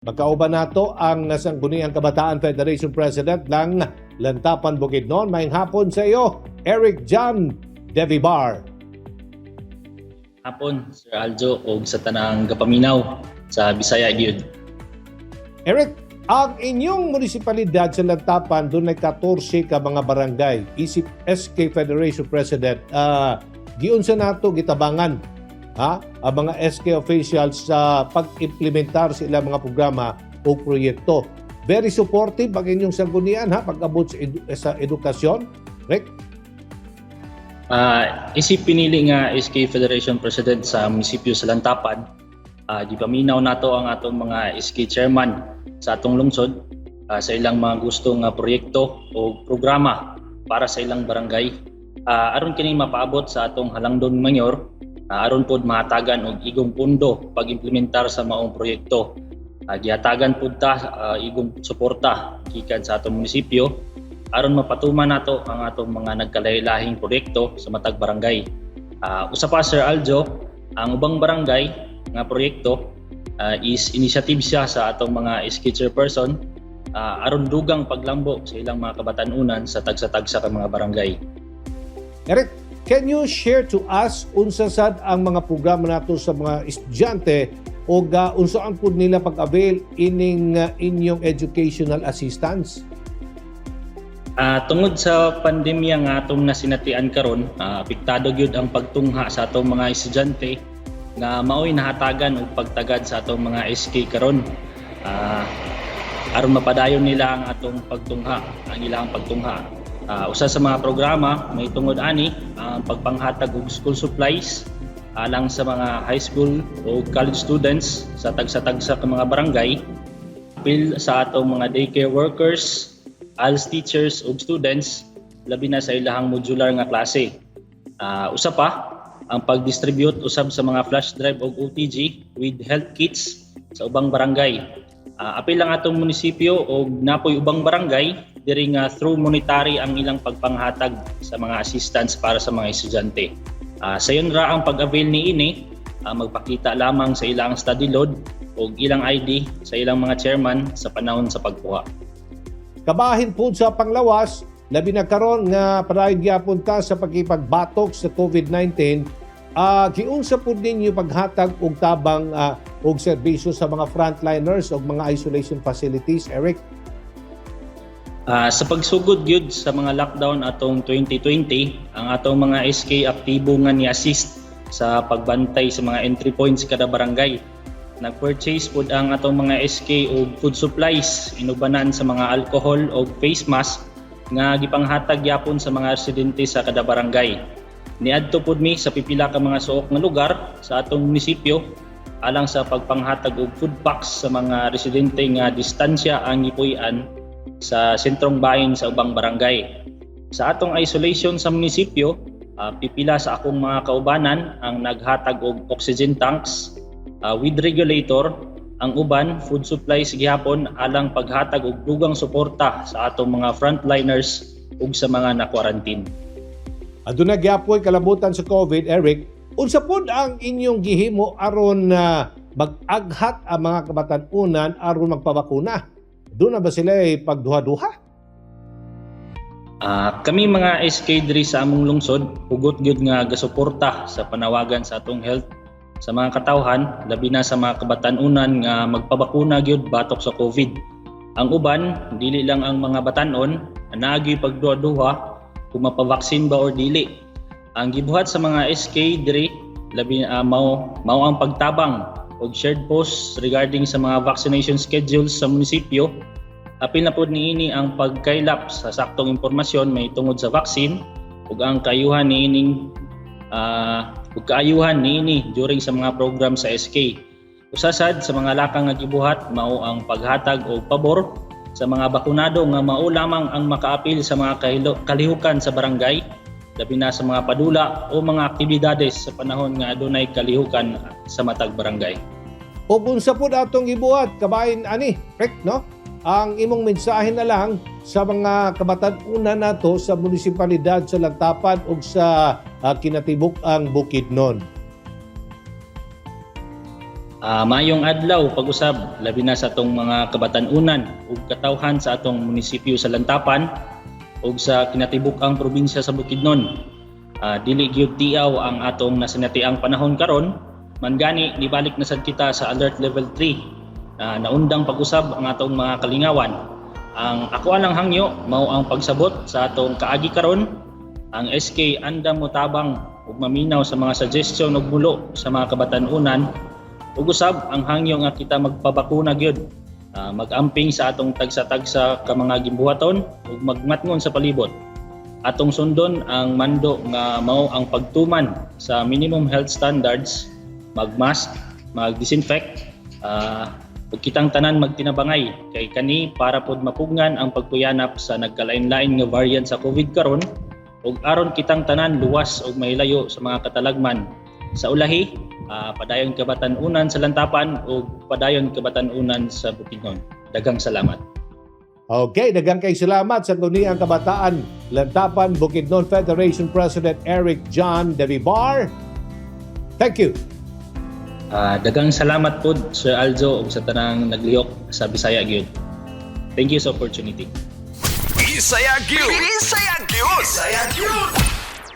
Magkauban nato ang Sangguniang Kabataan Federation President ng Lantapan, Bukidnon. Maayong hapon sa iyo, Eric John Devibar. Hapon, Sir Aljo, og sa tanang gapaminaw sa Bisaya gyud. Eric, ang inyong munisipalidad sa Lantapan, dunay 14 ka mga barangay. Isip SK Federation President, giunsa nato gitabangan ha ang mga SK officials sa pag-implementar sa ilang mga programa o proyekto? Very supportive ang inyong sanggunian ha pag-abot sa edukasyon. Rick? Isip pinili nga SK Federation President sa munisipyo sa Lantapan, gipaminaw nato ang atong mga SK chairman sa atong lungsod sa ilang mga gusto nga proyekto o programa para sa ilang barangay. Aron kini mapaabot sa atong halangdong mayor, aron pod mahatagan og igong pundo pag-implementar sa maong proyekto. Gihatagan pud ta igong suporta gikan sa atong munisipyo aron mapatuman nato ang atong mga nagkalahi-lahing proyekto sa matag barangay. Usa pa, Sir Aljo, ang ubang barangay nga proyekto is initiative siya sa atong mga SK chairperson aron dugang paglambo sa ilang mga kabatanunan sa tagsa-tagsa ka mga barangay. Eric, can you share to us unsa sad ang mga programa nato sa mga estudyante o unsa ang pud nila pag-avail ining inyong educational assistance? Tungod sa pandemya nga atong nasinatian karon, apektado gyud ang pagtungha sa atong mga estudyante nga maoy nahatagan og pagtagad sa atong mga SK karon. Aron mapadayon nila ang atong pagtungha, ang ilang pagtungha. Usa sa mga programa may tungod ani ang pagpanghatag og school supplies alang sa mga high school o college students sa tagsa-tagsa ka mga barangay, apil sa atong mga daycare workers, ALS teachers ug students, labi na sa ilahang modular nga klase. Usa pa, ang pag-distribute usab sa mga flash drive ug OTG with health kits sa ubang barangay. Apil lang atong munisipyo og napoy ubang barangay diri nga through monetary ang ilang pagpanghatag sa mga assistance para sa mga estudyante. Sayon ra ang pag-avail niini, magpakita lamang sa ilang study load o ilang ID sa ilang mga chairman sa panahon sa pagkuha. Kabahin po sa panglawas, labi na karon nga padayon gyapon ta sa pagkipagbatok sa COVID-19, giunsa pud ninyo paghatag og tabang og serbisyo sa mga frontliners og mga isolation facilities, Eric? Sa pagsugod gyud sa mga lockdown atong 2020, ang atong mga SK aktibo nga ni-assist sa pagbantay sa mga entry points kada barangay. Nag-purchase pud ang atong mga SK og food supplies inubanan sa mga alcohol og face mask nga gipanghatag gyapon sa mga residente sa kada barangay. Niadto pud mi sa pipila ka mga suok nga lugar sa atong munisipyo alang sa pagpanghatag og food packs sa mga residente nga distansya ang gipuy-an sa sentrong bahin sa ubang barangay. Sa atong isolation sa munisipyo, pipila sa akong mga kaubanan ang naghatag og oxygen tanks with regulator, ang uban food supplies gihapon alang paghatag og dugang suporta sa atong mga frontliners ug sa mga na-quarantine. Aduna gyapoy kalabutan sa COVID, Eric. Unsa pud ang inyong gihimo aron mag-aghat ang mga kabatan-unan aron magpabakuna? Duna ba sila ay pagduha-duha? Kami mga SK diri sa among lungsod, hugot gyud nga gasuporta sa panawagan sa atong health sa mga katawhan, labi na sa mga kabatan-unan nga magpabakuna gyud batok sa COVID. Ang uban, dili lang ang mga batan-on, naagi pagduha-duha kung mapabaksin ba or dili. Ang gibuhat sa mga SK diri labi mao mao ang pagtabang og shared posts regarding sa mga vaccination schedules sa munisipyo. Apil na pod niini ang pagkaylap sa saktong impormasyon may tungod sa vaccine ug ang kaayuhan niining ug kaayuhan niini during sa mga program sa SK. Usa sad sa mga lakang nga gibuhat mao ang paghatag og pabor sa mga bakunado nga mao lamang ang makaapil sa mga kalihukan sa barangay, labi na sa mga padula o mga aktibidades sa panahon nga adunay kalihukan sa matag barangay. O unsa pud atong gibuhat kabahin ani, Rick, no? Ang imong mensahe na lang sa mga kabatan-unan nato sa munisipalidad sa Lantapan ug sa kinatibuk-ang Bukidnon. Maayong adlaw pag-usab, labi na sa atong mga kabatan-unan ug katawhan sa atong munisipyo sa Lantapan ug sa kinatibuk-ang probinsya sa Bukidnon. Dili gyud tiaw ang atong nasinatiang panahon karon, man gani nibalik na sad kita sa alert level 3. Naundang pag-usab ang atong mga kalingawan. Ang ako lang hangyo mao ang pagsabot sa atong kaagi karon. Ang SK andam motabang ug maminaw sa mga suggestion ug mulo sa mga kabatan-unan ug usab ang hangyo nga kita magpabakuna gyud. Mag-amping sa atong tagsa-tagsa ka mga gimbuhaton ug magmatngon sa palibot. Atong sundon ang mando nga mao ang pagtuman sa minimum health standards, magmask, mag-disinfect, ug kitang tanan magtinabangay kay kani para pod mapugngan ang pagpuyanap sa nagkalain-lain nga variant sa COVID karon ug aron kitang tanan luwas ug mahilayo sa mga katalagman. Sa ulahi, padayon kabatan-unan sa Lantapan ug padayon kabatan-unan sa Bukidnon. Daghang salamat. Okay, daghang kay salamat sa Sangguniang Kabataan Lantapan Bukidnon Federation President Eric John De Vivar. Thank you. Daghang salamat pod, Sir Aljo, ug sa tanang naglihok sa Bisaya gyud. Thank you sa opportunity. Bisaya gyud. Bisaya gyud. Bisaya gyud.